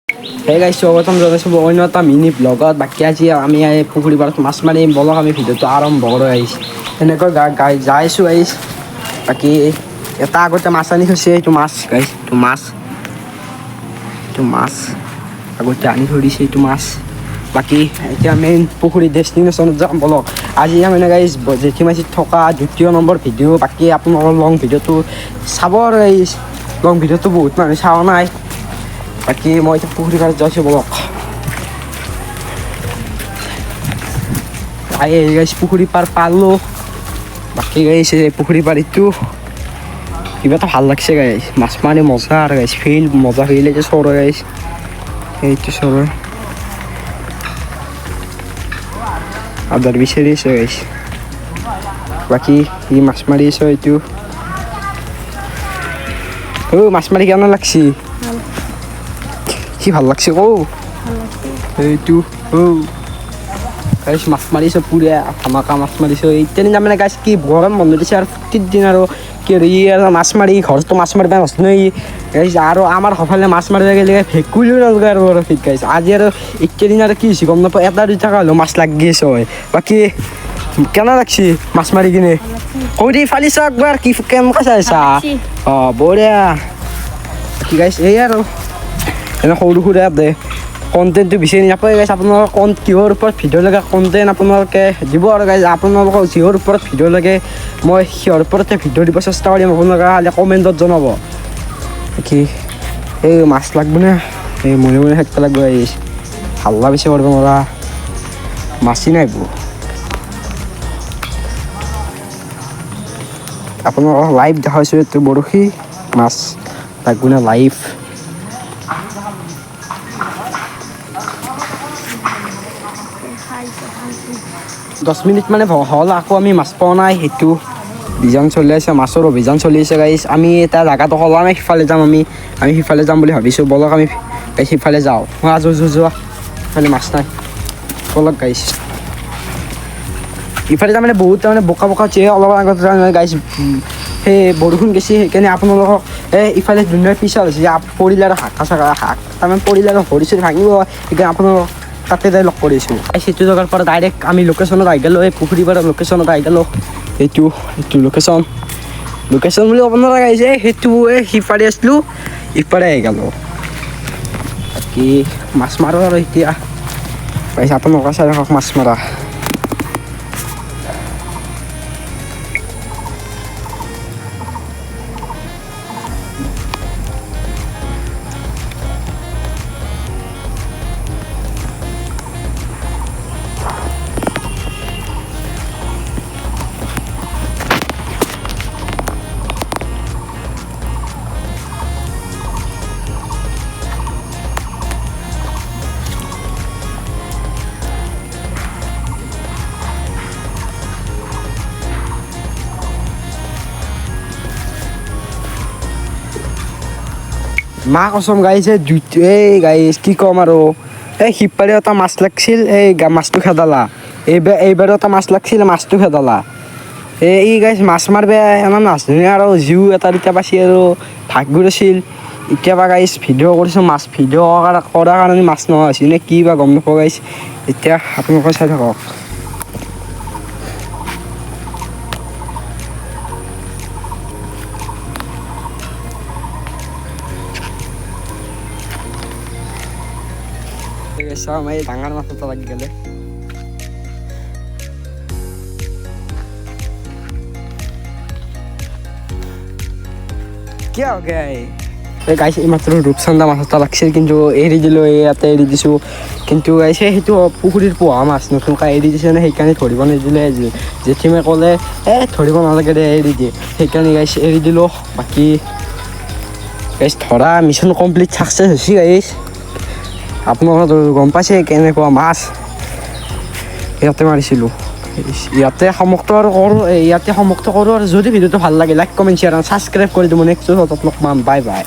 হে গাইছ, স্বাগতম জনাইছোঁ অন্য এটা মিনি ব্লগত। বাকী আজি আমি এই পুখুৰী পাৰত মাছ মাৰিম। বলক, আমি ভিডিঅ'টো আৰম্ভ কৰোঁ। আহিছ এনেকৈ গাই যাইছোঁ আহিছ। বাকী এটা আগতে মাছ আনি থৈছে। এইটো মাছ গাইছ, এইটো মাছ, এইটো মাছ আগতে আনি থৈ দিছে, এইটো মাছ। বাকী এতিয়া মেইন পুখুৰী ডেষ্টিনেশ্যনত যাম বলক। আজি মানে গাইছ জেঠীমাচিত থকা দ্বিতীয় নম্বৰ ভিডিঅ'। বাকী আপোনালোকৰ লং ভিডিঅ'টো চাব আৰু গাইছ, লং ভিডিঅ'টো বহুত মানুহ চোৱা নাই। বাকী মই এতিয়া পুখুৰী পাৰত যাইছোঁ, বলক। আহি গাইছ পুখুৰী পাৰ পালোঁ। বাকী গাইছ এই পুখুৰী পাৰ এইটো কিবা এটা ভাল লাগছে গাইছ, মাছ মাৰি মজা আৰু গাইছ, ফিল মজা ফিল। এইটো চৰ গাইছ, এইটো চৰ আদাৰ বিচাৰি আছে গাইছ। বাকী ই মাছ মাৰি আছে এইটো। অ' মাছ মাৰি কেনে লাগছি? কি ভাল লাগছে কৌ এইটো। অ' গাইছ মাছ মাৰিছে, পুৰা ধামাকা মাছ মাৰিছে। এতিয়া তাৰমানে গাইছ কি গৰম বন্ধ দিছে আৰু ফূৰ্তিৰ দিন আৰু কি আৰু ই আৰু মাছ মাৰি ঘৰতো মাছ মাৰিব নাজানো গাইছ। আৰু আমাৰ সফালে মাছ মাৰিব গ'লে ভেকুলীও নলগে আৰু বৰশীত গাইছ। আজি আৰু এইকেইদিন আৰু কি হৈছে গম নাপাওঁ, এটা দুটা হ'লেও মাছ লাগি গৈছে হয়। বাকী কেনে লাগছি মাছ মাৰি কিনে কৈ দি ফালি চাওক একবাৰ, কি কেনেকুৱা চাইছা? অঁ বঢ়িয়া। বাকী গাইছ এই আৰু এনে সৰু সুৰা দে কণ্টেণ্টটো বিচাৰি নাপায় গাইছ। আপোনালোকৰ কন কিহৰ ওপৰত ভিডিঅ' লাগে কণ্টেণ্ট আপোনালোকে দিব আৰু গাইছ। আপোনালোকক যিহৰ ওপৰত ভিডিঅ' লাগে মই সিহৰ ওপৰতে ভিডিঅ' দিব চেষ্টা কৰিম। আপোনালোকে খালি কমেণ্টত জনাব। কি এই মাছ লাগব না, এই মনে মনে থাকিব লাগব। এই হাল্লা বেছি কৰিব নোৱাৰা, মাছেই নাহিব। আপোনালোকক লাইভ দেখাইছোঁ, এইটো বৰশী মাছ লাগব না লাইভ। 10 মিনিট মানে হ'ল, আকৌ আমি মাছ পোৱা নাই। সেইটো অভিযান চলি আছে, মাছৰ অভিযান চলি আছে গাইছ। আমি এটা জেগাটো ক'লা নাই, সিফালে যাম আমি, আমি সিফালে যাম বুলি ভাবিছোঁ। ব'লক আমি সিফালে যাওঁ। যোৱা যোৱা যোৱা, সিফালে মাছ নাই। ব'লক গাইছ, ইফালে তাৰমানে বহুত তাৰমানে বোকা বোকা হৈছে। অলপ আগত তাৰমানে গাইছ সেই বৰষুণ গেছি, সেইকাৰণে আপোনালোকক এই ইফালে ধুনীয়া পিছল হৈছে, পৰিলে আৰু শাক চাকা শাক তাৰমানে পৰিলে আৰু ভৰি চৰি ভাঙিব, সেইকাৰণে আপোনালোকক তাতে যাই লগ কৰিছোঁ। সেইটো জেগাৰ পৰা ডাইৰেক্ট আমি লোকেশ্যনত আহি গ'লোঁ, এই পুখুৰী পাৰৰ লোকেশ্যনত আহি গ'লোঁ। এইটো এইটো লোকেশ্যন, লোকেশ্যন বুলি ক'ব নালাগে আহিছে। সেইটো এই সিপাৰে আছিলোঁ, ইপাৰে আহি গ'লোঁ। বাকী মাছ মাৰোঁ আৰু এতিয়া পাইছে, আপোনালোকে চাই থাকক মাছ মাৰা। মা কচম গাইছে, এই গাইছ কি ক'ম আৰু, এই সিপাৰে এটা মাছ লাগছিল, এই মাছটো খেদালা। এইবাৰো এটা মাছ লাগছিল, মাছটো খেদালা। এই গাইছ মাছ মাৰবে ইমান নাজানো আৰু, জিউ এটা দুটা পাইছি আৰু ভাগ্য আছিল। এতিয়া বা গাইছ ভিডিঅ' কৰিছোঁ, মাছ ভিডিঅ' কৰাৰ কাৰণে মাছ নোহোৱা হৈছে নে কি বা গম নাপাওঁ গাইছ। এতিয়া আপোনালোকে চাই থাকক। চাওঁ, এই ডাঙৰ মাছ এটা লাগি গ'লে। কিয় हो गया এই গাইছ? এইমাত্ৰ ৰূপচন্দা মাছ এটা লাগছিল, কিন্তু এৰি দিলোঁ, ইয়াতে এৰি দিছোঁ। কিন্তু গাইছে সেইটো পুখুৰীৰ পোহা মাছ, নতুনকৈ এৰি দিছে নে, সেইকাৰণে ধৰিব নিদিলে। জেঠীমাই ক'লে এ ধৰিব নালাগে দে, এৰি দিয়ে, সেইকাৰণে গাইছ এৰি দিলোঁ। বাকী গাইছ ধৰা মিছন কমপ্লিট ছাকচেছ হৈছে গাইছ। আপোনালোকে গম পাইছে কেনেকুৱা মাছ ইয়াতে মাৰিছিলোঁ। ইয়াতে সমাপ্ত আৰু কৰোঁ, ইয়াতে সমাপ্ত কৰোঁ। আৰু যদি ভিডিঅ'টো ভাল লাগে লাইক, কমেণ্ট, শ্বেয়াৰ আৰু ছাবস্ক্ৰাইব কৰি দিব। নেক্সট লগ পাম, বাই বাই।